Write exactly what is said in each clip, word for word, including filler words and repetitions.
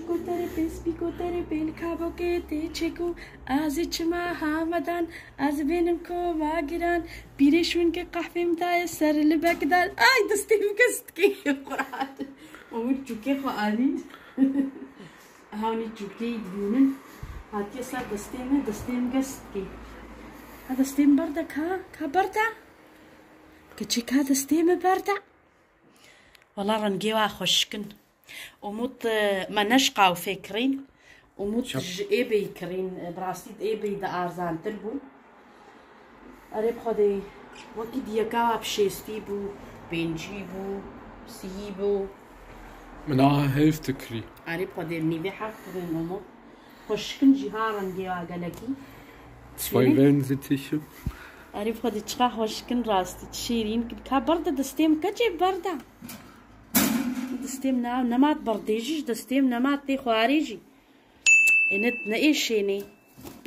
Koterê pê spî, koterê pê li kabokê tê çêkû. Ez ê çima hamedan, ez ê bênim koma giran. Pîrê şûnkê qehvê min daye ser li bekdan. Ay, destê min gest dikê. Quran. Û min çûkê xwe anîn. Hewnî çûkê dibînin. Hatiye ser destê min, destê min gest dikê. Ha, destê min berde ka, ka berde. Keçê ka destê min berde. Wela rengê wa xweşik in. Umut, e, me neşqaw fê kirîn. Umut Şap. Ji êbeyî kirîn, e, bi rastî di êbeyî de arzantir bû. Erê bi Xwedê, wekî diyeka wa bi şêstî bû, pêncî bû, sîyî bû. Min aha hêv dikirî. Erê bi Xwedê, nîvê hev kirîn Umut. Xweşik in jî ha rengê wa gelekî. Zwei Wellen sind sicher. Erê bi Xwedê, çiqa xweşik in rastî, çi şêrîn kin. Ka berde destê min, keçê berde. Destê min na, nema berdê jî, ji destê min nema tê xwarê jî. Ê ne, ne ê şênê.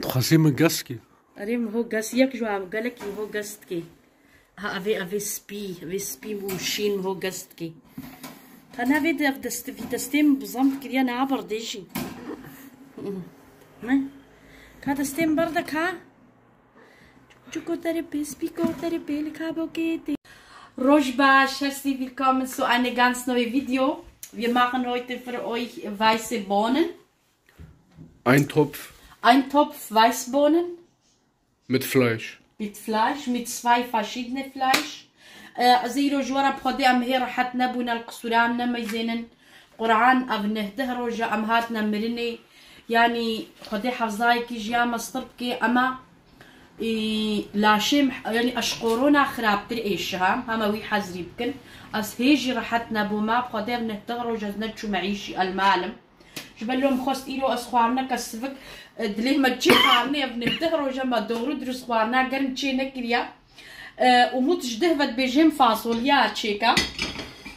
Xwezî min gest kî. Erê min ho gest, yek ji wan gelekî ho gest kê. Ha, evê, evê spî, evê spî û şîn ho gest kê. Ka navê de ev dest, vî destê min bi zam kiriye, ne berdê jî. Ne? Ka destê min berde ka? Çiko terê pê, spîko terê pê, li kabokê tê. Roj baş, herzlich willkommen zu einer ganz neuen Video. Wir machen heute für euch weiße Bohnen. Ein Topf. Ein Topf Weißbohnen. Mit Fleisch. Mit Fleisch, mit zwei verschiedene Fleisch. Ee, ez îro ji we re bi Xwedê em hê rehet nebûne, li qisûran nemeyzênin. Quran ev neh deh roja em hatine mirinê. Yanî Xwedê hefzayekî ji ya me stir bike, ema, î, laşê me, yanî ez ji korona xirabtir êşiha, hema wî hezrî bikin. Ez hê jî rehet nebûme, bi Xwedê ev neh deh roja ez neçûme îşî, elmalim. Ji ber lom xwest îro ez xwarineke sivik, e, dilê me çê xwarinê ev neh deh roja me doğru dürüst xwarina germ çê nekiriya. E, Umut ji deh ve dibêjim fasolya çêka.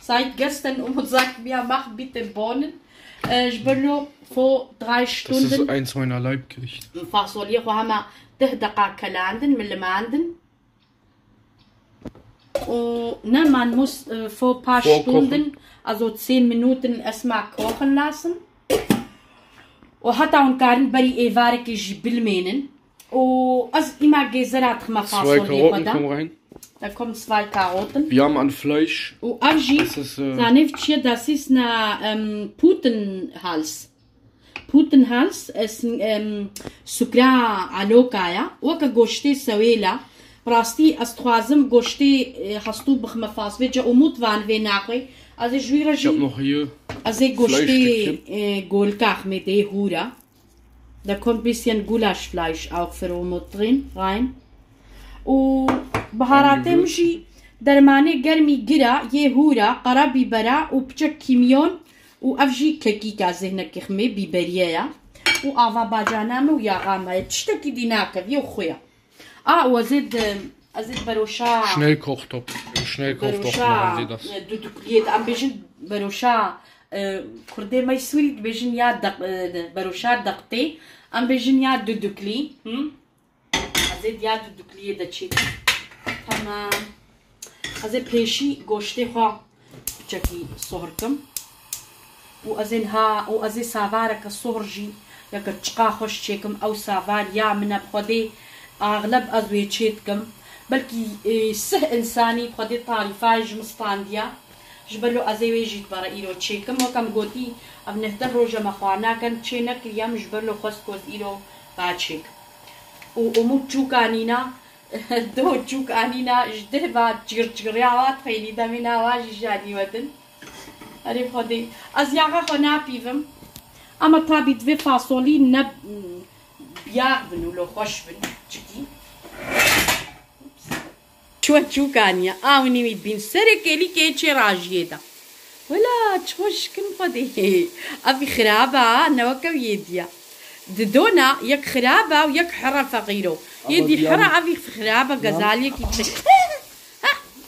Seit gestern Umut sagt mir, mach bitte Bohnen. E, ji ber lo vor drei Stunden. Das ist eins meiner Leibgerichte. Fasolya xwe hema deh deqa kelandin, milimandin. Und ne, man muss, äh, vor paar Vorkochen. Stunden, also zehn Minuten erstmal kochen lassen. û heta hûn karin berî êvarekê jî bilmênin. Û ez îma gêzera dixime fasoliyê xwe de. Zwei Karotten kommen rein. Da kommen zwei Karotten. Wir haben ein Fleisch. Û ev jî, das ist, äh, zanê çi ye, das ist ne, em, Putenhals. Putenhals, es, em, sukra aloka ya. Weke goştê sewêl e. Rastî ez dixwazim goştê, e, hestû bixime fas. Vêca Umut van vê naxwê. Ez ê ji wî re jî, ich hab noch hier, ez ê goştê, Fleischstückchen, e, golka ximê dê hûra. Da kommt bisschen Gulaschfleisch auch für Umut drin, rein. Û biharatê min jî dermanê germî gira, yê hûra, qara bibera û piçek kîmyon û ev jî kekîka zêhnekî ximê biberiye ya. Û ava bacana me û yaxa me ye. Tiştekî dî nakevî û xwe ya. A, û ez ê di, ez ê di beroşa, Schnellkochtopf, im Schnellkochtopf beroşa, machen wir das. E, dudukliyê de, em bêjin beroşa, e, kurdê me Sûrî dibêjin ya deq-, e, beroşa deqtê, em bêjin ya duduklî. Hı? Ez ê di ya dudukliyê de çêkim. Tamam. Ez ê pêşî goştê xwe piçekî sohr kim. Û ez ê niha, û ez ê savareke sohr jî, yeke çiqa xweş çêkim, ew savar ya min e, bi Xwedê axleb ez wê çê dikim. Belkî, e, sih însanî bi Xwedê tarîfayê ji min standiya. Ji ber lo ez ê wê jî dibere îro çêkim. Weke min gotî, ev neh deh roja me xwarina germ çê nekiriye, min ji ber lo xwest ku ez îro va çêkim. Û Umut çûk anîna, do çûk anîna, ji deh va çîr çîriya wa dixeynî demîna wa jî janî we din. Erê Xwedê. Ez yaxa xwe napîvim. Ama tabî divê fasolî ne, yağ bin û lo xweş bin. Çikî. Çi we çûk aniye? Awnî wî bîn serê kêlîkê çê rajiyê de. Wela, çi xweş kin Xwedê. Evî xirab e, ha, ne weke yê diya. Di dona yek xirab e û yek here feqîr o. Yê dî here, evî xirab e, gezaliyekî çi.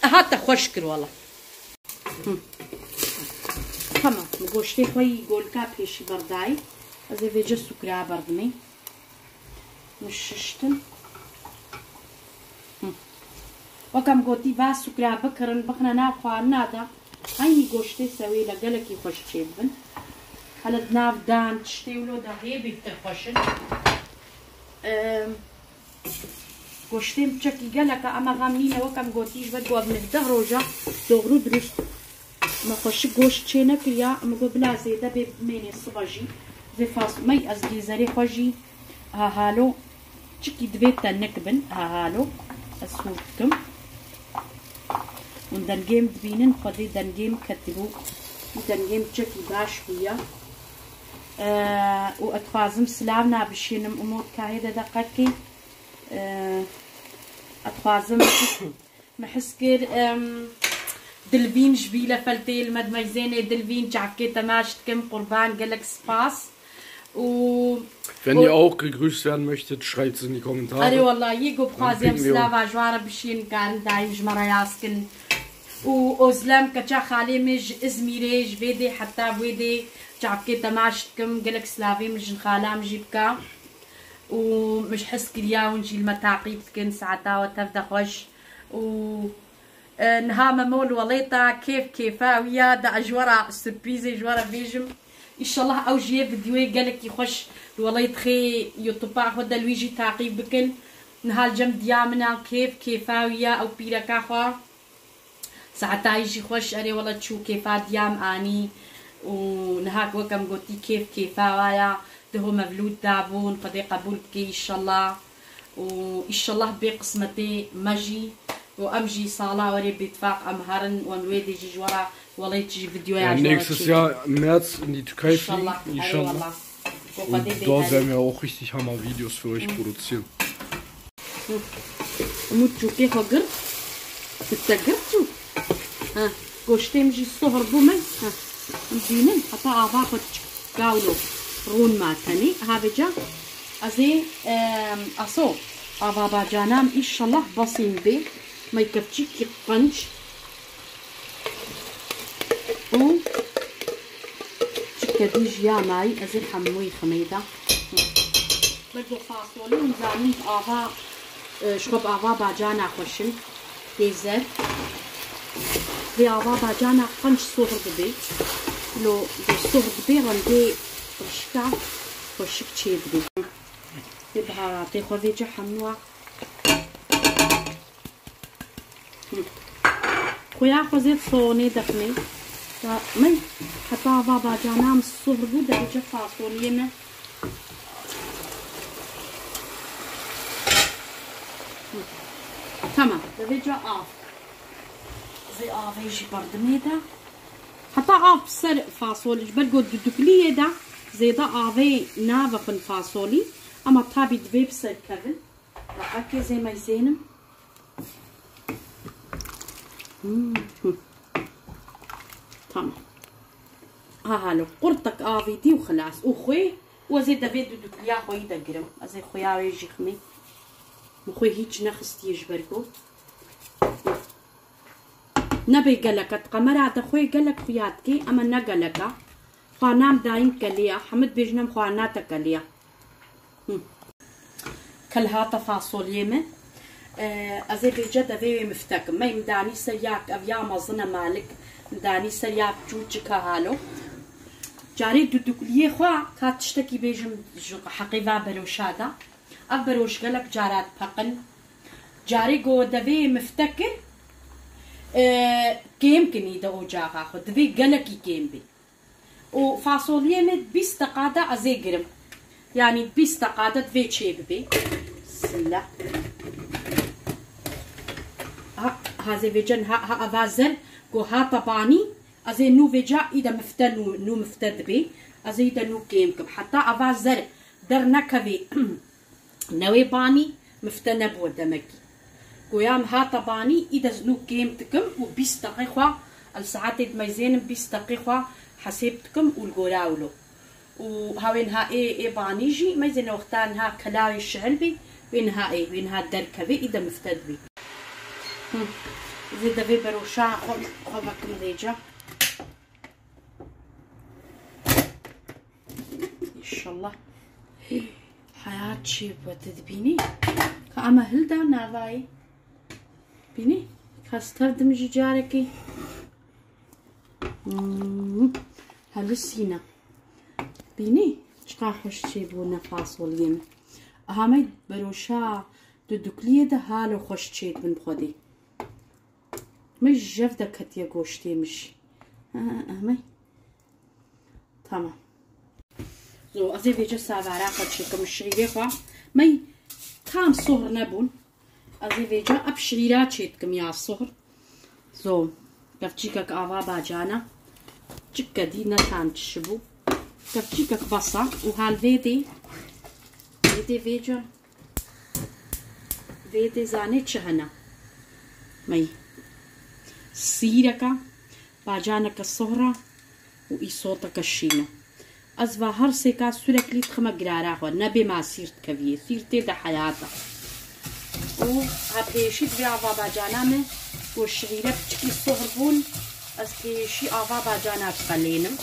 Ha, te xweş kir wela. Hı. Tamam, goştê xwe yî golka pêşî berdayî. Ez ê vêce sukra berdimê. Min şiştin. Hı. Wek em gotî, va sukra bikirin, bixine nav xwarina de. Eynî goştê sewêle gelekî xweş çêdibin. Hele di nav dan tiştê wilo de hê bêhtir xweş in. Em, Goştê min çekî gelek e, ema xem nîne, wek em gotî ji ber ku ev neh deh roj e, doğru dürüst me xweşik goşt çê nekiriya, min got bila zêde bê bimênê sibe jî. Vê fas-, mey ez gêzerê xwe jî ha halo çikî divê tenik bin, ha halo ez hûr dikim. Hûn dengê min dibînin, xwedê dengê min ketibû. Wî dengê min çekî baş bûye. Ee, û ez dixwazim silav nabişînim, Umut kahê de deqekê. Ee, ez dixwazim, min his kir, em, Dilvîn ji bî le feltê li me dimeyzênê. Dilvîn, çavkê te maç dikim, qurban, gelek spas. Û Wenn ihr auch gegrüßt werden möchtet, schreibt es in die Kommentare. Erê wela, yê ku bixwazî em silava ji wan re bişîn, karin daîm ji me re yaz kin. Û Ozlem, keça xalê min ji Izmîrê, ji vê dê heta wê dê, çavkê te maç dikim, gelek silavê min ji xala min jî bika. Û min ji hez kiriya hûn jî li me taqîb dikin, saeta we tev de xweş. Û, e, niha Memo li welêta kêf kêfa wî ya, da ez ji we re surprîzê ji we re bêjim. Înşallah ew jî yê vîdyoyê gelekî xweş li welêt xê YouTube-a xwe de li wî jî taqîb bikin. Niha li cem diya min a, kêf kêfa wî ya, ew pîreka xwe. Saetayî jî xweş, erê wele çû kêfa diya min anî û niha wek em gotî kêf kêfa wa ya, diho mevlûd dabûn, Xwedê qebûl bike înşallah. Û înşallah bê qismetê me jî û em jî sala werê bêtifaq em herin û em wê dê jî ji we re welêt jî vîdyoya ji we re çêkin. Nächstes Jahr im März in die Türkei fliegen, înşallah. Erê wele. Ku Xwedê bê herî. Und dort werden wir auch richtig Hammer-Videos für euch produzieren. Hı. Umut çûkê xwe girt. Te girt çûk. Ha, goştê min jî sohr bû min. Ha. Em dînin, heta ava xwe çik gawlo rûn ma tenê. Ha vêca ez ê, em, aso ava bacana min înşallah basîn bê. Mey kevçîkî qenc. Û çi kedî ji ya mayî ez ê hemûyî ximê de. Bergo fasolî hûn zanîn ava, e, ji xwe bi ava bacana xweş in. Tê zer. Vê ava bacana qenc sohr dibe. Lo vê sohr dibe rengê rişka xweşik çê dibe. Vê biharatê xwe vêca hemûa. Xuya xwe zêd soğanê dexmê. Ya min heta va bacana min sohr bû, devêce fasoliyê me. Tamam, devêce av. Zê avê jî berdimê de. Heta av ser fasolî, ji ber ku dudukliyê de zêde avê navexin fasolî. Ama tabî divê bi ser kevin. Rehekê zê meyzênim. Hmm, hmm. Tamam. Aha, lo qurtek avî dî û xilas. Û xwê, û ez ê devê dudukliya xweyî de girim. Ez ê xuya wê jî ximê. Min xwê hîç nexistiye ji ber ku. Nebê gelek e, di qemera de xwê gelek xuya dikê, ema ne gelek e. Xwa nam dayîn kelê ya, hemid bêjin em xwa nate kelê ya. Hı. Kel hate fasoliyê me. Ee, ez ê vêce devê wê mifte kim. Mey min danî ser ya, ev ya mezin e malik. Min danî ser ya çûçika halo. Carê dudukliyê xwe ka tiştekî bêjim ji heqê va beroşa de. Ev beroş gelek cara dipeqin. Carê go devê mifte kir, e, kêm kinî de ocaxa xwe. Divê gelekî kêm bê. Û fasoliyê me bîst deqa de ez ê girim. Yanî bîst deqa de divê çê bibê. Bismillah. Ha, hazê vêcen ha, ha ava zer ku hata banî, ez ê nû vêca î de mifte nû, nû mifte dibê. Ez ê î de nû kêm kim. Heta ava zer dernekevê newê banî mifte nebûwe demekî. Goya min hata banî, î de ez nû kêm dikim û bîst deqê xwe, el saetê dimeyzênim bîst deqê xwe hesêb dikim û li gora wilo. Û ha wê niha ê, ê banî jî, meyzêne wexta niha kelawê şihil bî, wê niha ê, wê niha derkevê, î de mifte dibî. Hı. Zê devê beroşa xwe, xwe vekim vêca. Înşallah. Heyat çê bû, te dibînî? Ka ema hilda navayê. Bînî? Ka ez tev dim jî carekê. Hmm. Helisîne. Bînî, çiqa xweş çêbûne fasoliyê min. Aha me beroşa dudukliyê de halo xweş çêdibin xwedê. Me jev de ketiye goştê min jî. Ha, ha, ha, me. Tamam. Zo, ez ê vêce savara xwe çêkim, şîrê xwe. Me tam sohr nebûn. Ez ê vêca ev şîra çêdikim ya sohr. Zo, kevçîkek ava bacana. Çike dî netan çi bû. Kevçîkek besa û hal vê dê, vê dê vêca, vê dê zanê çi hene. Mey. Sîreka, bacaneke sohra û îsoteke şîne. Ez va her sêka sürekli dixime girara xwe, nebê ma sîr dikeviyê. Sîr tê de heyata. Û ha pêşî divê ava bacana me ku şîre piçikî sohr bûn, ez pêşî ava bacana diqelênim.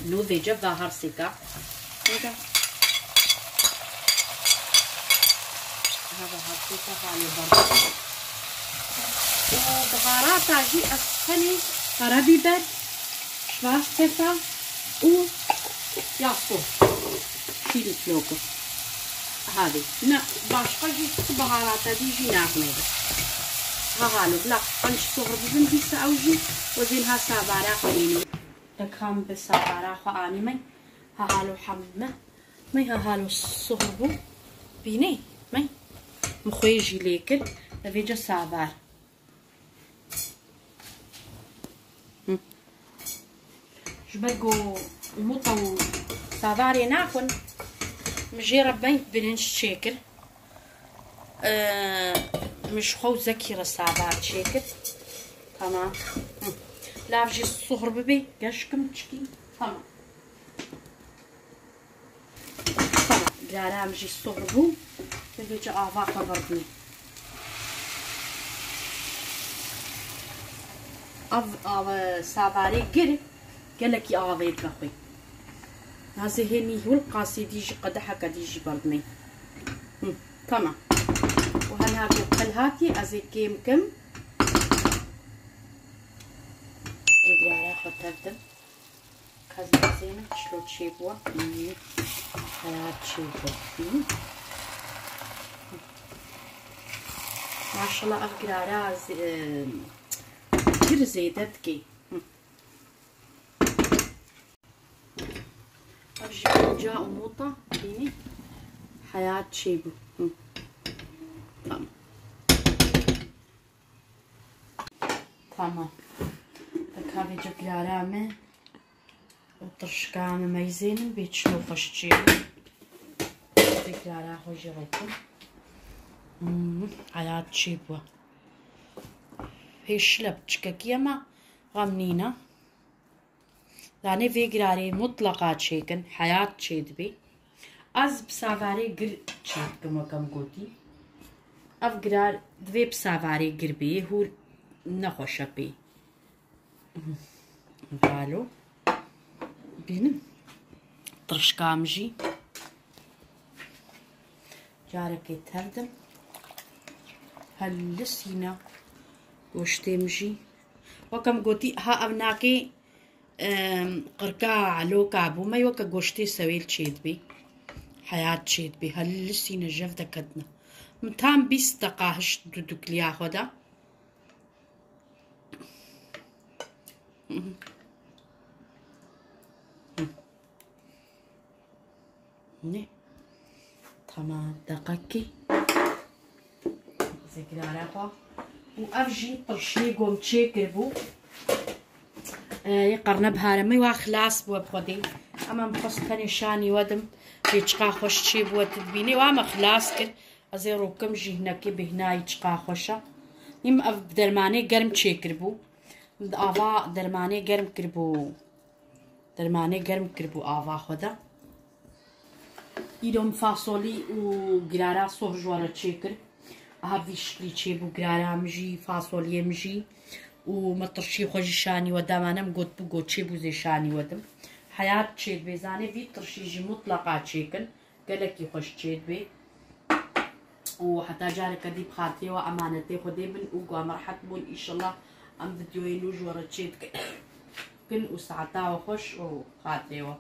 Nû vêce va her sêka. Nêda. Hava her sêka halê ber. Û biharata jî ez tenê qerebîber, şvaspesa û ya sohr. Şîrî loko. Havê. Ne, başqa jî tu biharata dî jî naxine de. Ha halo, bila qenc sohr bibin dîsa ew jî, wezên ha savara xwe ênî. Dekam bi savara xwe anî me. Ha halo hemî me. Me ha halo sohr bû. Bînê me. Min xwê jî lê kir. Devêce savar. Hı. Ji ber ku umûta û savarê naxwin, min jê re beng birinc çêkir. Ee, min ji xwe û Zekî re savar çêkir. Tamam. Hı. Lav jî sohr bibê, geşkim çikî. Tamam. Tamam, girara em jî sohr bû. Divê ci ava xwe birdinê. Av, av, savarê gir, gelekî avê dixwe. Nazê hê nî hûl qasî dî jî qedeheke dî jî birdinê. Hı, tamam. Û hena ku qil hatî, ez ê kêm kim. Girara xwe tevdim. Kez nazêne çilo çêbû. Hmm. Heyat çêbû. Hmm. Maşallah ev girara zê-, e, gir zêde dikê. Hmm. Ev jî ca û mota bînî heyat çêbû. Hmm. Tamam. Tamam. Te kavê cigirara me û tirşika me meyzênin bê çilo xweş çê. Cigirara xwe jî rekim. Hmm, heyat çê bû. Hê şile piçikekî ye me xem nîne. Danê vê girarê mutleqa çêkin, heyat çêdibê. Ez bi savarê gir çêdikim, weke min gotî. Ev girar divê bi savarê gir bê, hûr nexweş e pê. Valo. Bînin. Tirşka min jî. Carekê tevdim. Helisîne goştê min jî. Weke min gotî, ha ev nakê, em, qirka eloka bû me, weke goştê sewêl çêdibê. Heyat çêdibê. Helisîne jev deketine. Min tam bîst deqa hişt dudukliya xwe de. Ne? Tamam, deqekî. Zikirara xwe. Û ev jî tirşiyê gom çêkiribû. Ê qerne bihare me wa xilas bû bi xwedê. Ema min xwest tenê şanî we dim. Pê çiqa xweş çêbû we tu dibînê. Wa me xilas kir. Ez ê rokim jî hinekê bêhnayî çiqa xweş e. Hîm ev bi dermanê germ çêkiribû. Min di ava dermanê germ kiribû. Dermanê germ kiribû ava xwe de. Îro min fasolî û girara soh ji we re çêkir. Aha vî şiklî çêbû girara min jî, fasoliyê min jî. Û me tirşî xwe jî şanî we da, me nem got bû, got çêbû zê şanî we dim. Heyat çêdibê, zanê vî tirşî jî mutleqa çêkin. Gelekî xweş çêdibê. Û heta careke dî bi xatirê we emanetê Xwedê bin û ku em rehet bûn, înşellah em vîdyoyên nû ji we re çêdikin û saeta we xweş û xatirê we.